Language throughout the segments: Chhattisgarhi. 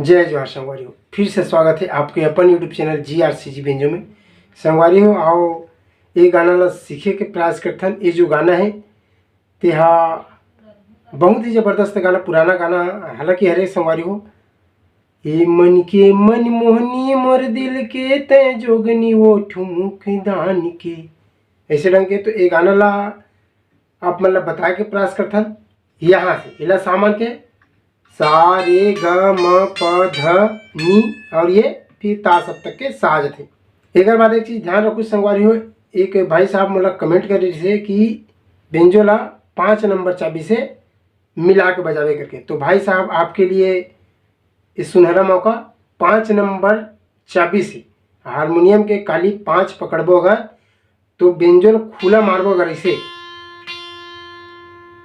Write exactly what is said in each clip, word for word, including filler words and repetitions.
जय जोहार संगवारी हो, फिर से स्वागत है आपके अपन YouTube चैनल जी आर सी जी बेंजो में। संगवारी हो, आओ ये गाना ला सीखे के प्रयास करथन। ये जो गाना है तेहा बहुत ही जबरदस्त गाना, पुराना गाना, हालांकि हरे संगवारी हो, ए मन के मन मोहनी मोर दिल के तय जोगनी वो ठुमुक दान के, ऐसे ढंग के। तो ये गाना ला आप मन ला बताए के प्रयास करथन। यहाँ से एला सामन के सा रे ग म प ध नी और ये फिर ता सप्तक के सा जथे। एकर बाद एक चीज ध्यान रखू संगवारी हो, एक भाई साहब मोला कमेंट करे रहिसे कि बेंजो ला पाँच नंबर चाबी से मिला के बजावे करके। तो भाई साहब, आपके लिए ये सुनहरा मौका, पाँच नंबर चाबी से हारमोनियम के काली पाँच पकड़बो अगर, तो बेंजो ल खुला मारबो अगर इसे,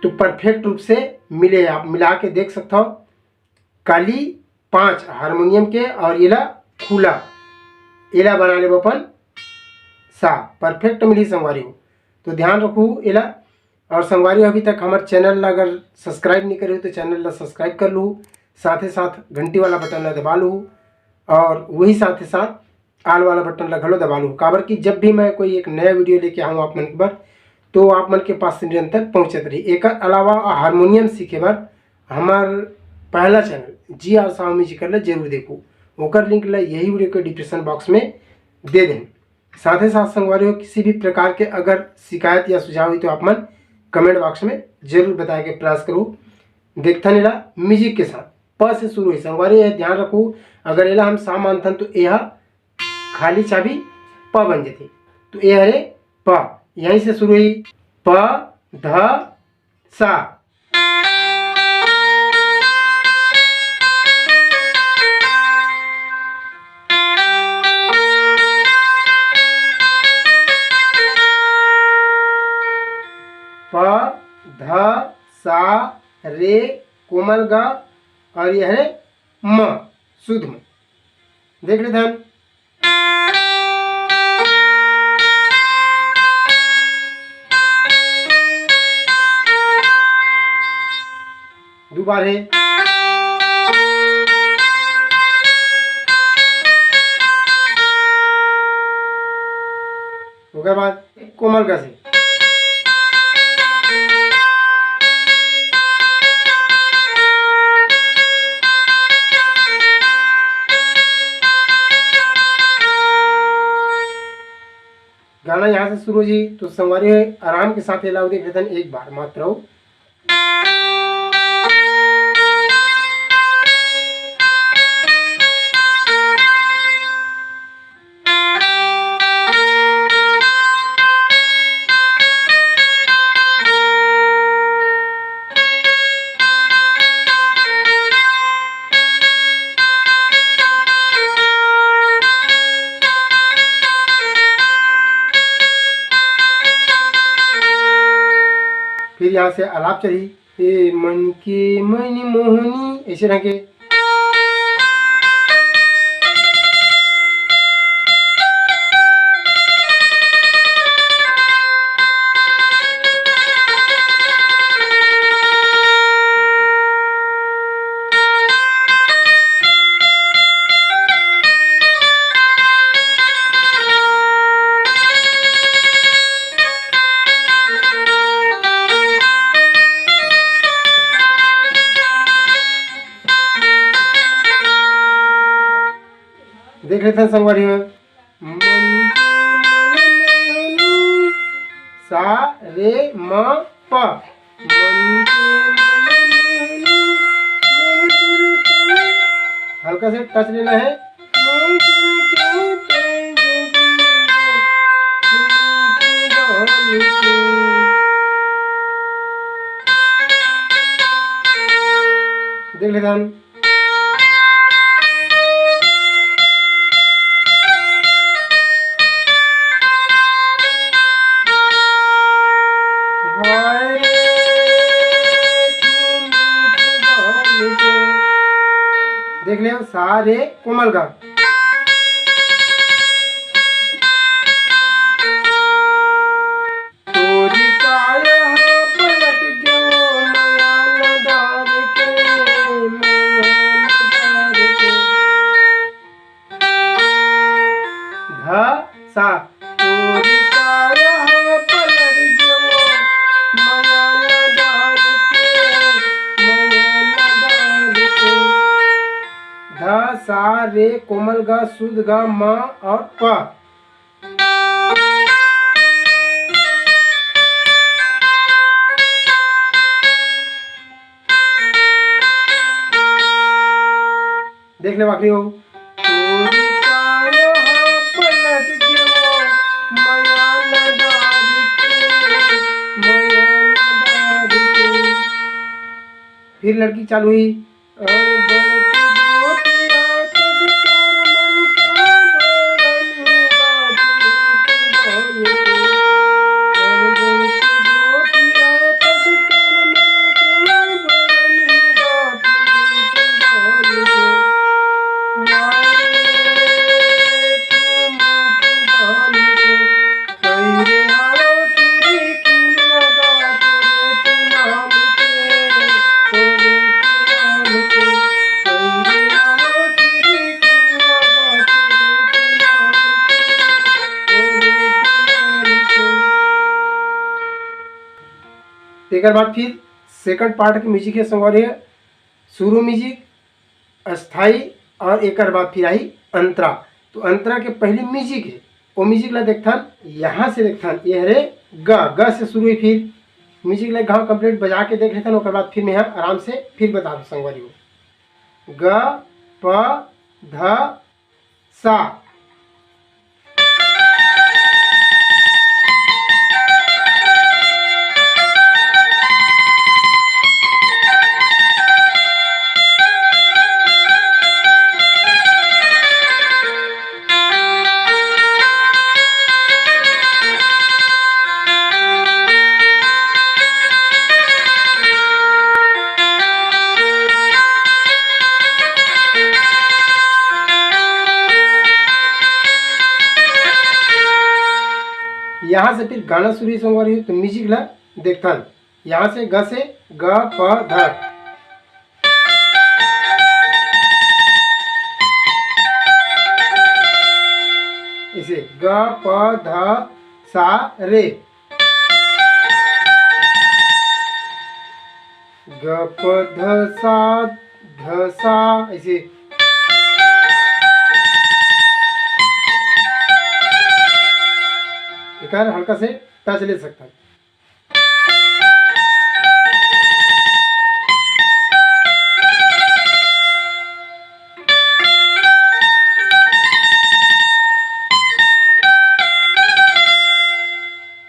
तो परफेक्ट रूप से मिले। आप मिला के देख सकता हो, काली पाँच हारमोनियम के और एला खुला, एला बना लेबो अपन सा, परफेक्ट मिली संगवारी हो। तो ध्यान रखू एला। और संगवारी हो, अभी तक हमारे चैनल ला अगर सब्सक्राइब नहीं करे हो तो चैनल ला सब्सक्राइब कर लू, साथ ही साथ घंटी वाला बटन ला दबा लू और वही साथ ही साथ आल वाला बटन ला घलो दबा लू, काबर कि जब भी मैं कोई एक नया वीडियो लेके आऊँ आप मन के बर, तो आप मन के पास निरंतर पहुँचत रही। एकर अलावा हारमोनियम सीखे बर हमार पहला चैनल जी आर साहू म्यूजिकल ला जरूर देखू, ओकर लिंक ला यही वीडियो के डिस्क्रिप्शन बॉक्स में दे दें। साथ ही साथ संगवारी हो, किसी भी प्रकार के अगर शिकायत या सुझाव हुई तो आप मन कमेंट बॉक्स में जरूर बताए के प्रयास करू। देखथन एला म्यूजिक के साथ प से शुरू हुई संगवारी, यह ध्यान रखू, अगर एला हम सा मानथन तो यह खाली चाबी प बन जथे। तो ये हरे प, यहीं से शुरू हुई, प ध सा। प ध सा रे कोमल ग और ये हरे म शुद्ध म। देख लेथन। दो बार है। ओकर बाद कोमल ग से। गाना यहाँ से शुरू हो जी, तो संगवारी हो, आराम के साथ एला देख लेथन एक बार मात्र। फिर यहाँ से आलाप चढ़ी, ए मन के मन मोहनी, ऐसे ढंग के। देख लेथन संगवारी हो, मन के मन मोहनी, सा रे म प। मन के मन मोहनी, मन तुर के, हल्का से टच लेना है। मन तुर के तेज दुनिया, रूप डाल के। देख लेथन। देख ले, सा रे कोमल ग। तोरी काया पलट गयो मया न डार के, मया न डार के। गा, रे, कोमल ग, शुद्ध ग, म और प। देख ले आखिरी हो। तोरी काया हा पलट गेवो, मया न डारी के, मया न डारी के। फिर लड़की चालू हुई। अरे बड़की गोटिया तस तोर मन के बड़न बात डाल के। अरे बड़की गोटिया तस तोर मन के बड़न बात डाल के। मारे तू मुख डाल के। कइरे हवस चूड़ी किन लगा तोरे चुनाव के, तोरे चुनाव के। कइरे हवस चूड़ी किन लगा तोरे चुनाव के, तोरे चुनाव के। एकर बाद फिर सेकंड पार्ट के म्यूजिक हे संगवारी, शुरू म्यूजिक, अस्थाई और एकर बाद फिर आही अंतरा। तो अंतरा के पहली म्यूजिक हे, वो म्यूजिक ला देखथन। यहाँ से देखथन, ये हरे ग, ग से शुरू हुई। फिर म्यूजिक ला एक घाव कंप्लीट बजा के देख लेथन, ओकर बाद फिर मैं ह आराम से फिर बता दूँ संगवारी हो। ग, प, ध, सा। यहाँ से फिर गाना शुरू होही संगवारी हो, तो म्यूजिक ला देखथन। यहाँ से ग से ग प ध। इसे ग प ध सा रे। ग प ध सा ध सा, ऐसे। एकर हल्का से टच ले सकथन।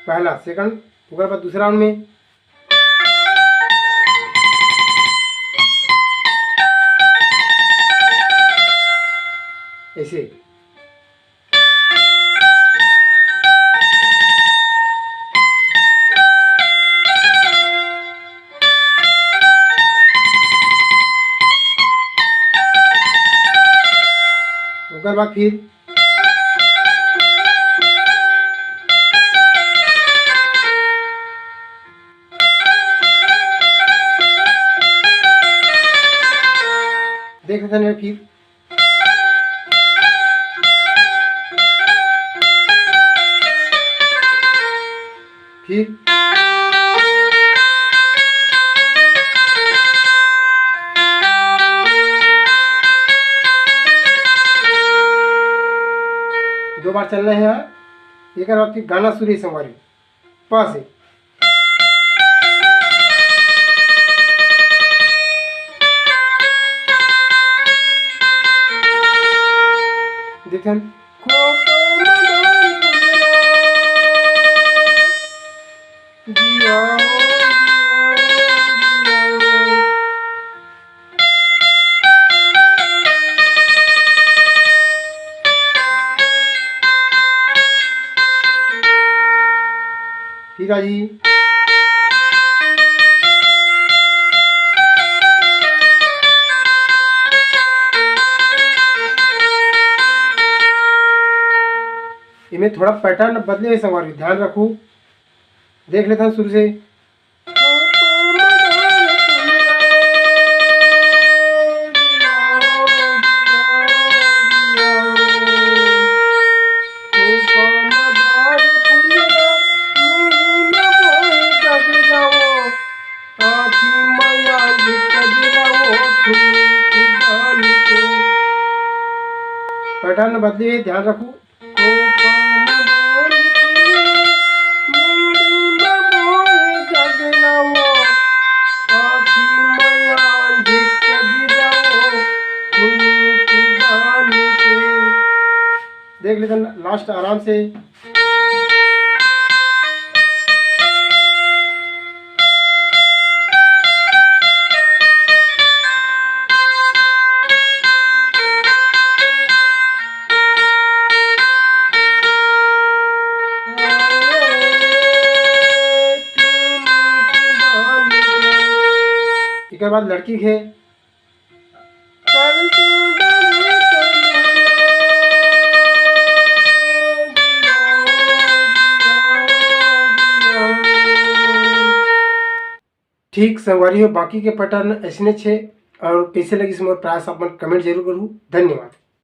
पहला, सेकंड, ओकर बाद दूसरा राउंड में। ऐसे। ओकर बाद फिर देख लेथन फिर। फिर दो बार चलना है यहाँ। एक बार फिर गाना शुरू है संगवारी। प से। देखन। फिर आ जी। इमे थोड़ा पैटर्न बदले हे संगवारी, ध्यान रखू। देख लेथन शुरू से। पैटर्न बदले हे, ध्यान रखू। कोपा म बांध के मुड़ी म बोए गगना वो, पाखी मया झिक जिदा वो, फुलकी बांध के। देख लेते हैं लास्ट आराम से। एकर बाद लड़की के। ठीक संगवारी हो, बाकी के पैटर्न ऐसने छे। और कैसे लगिस मोर प्रयास, आप मन कमेंट जरूर करू। धन्यवाद।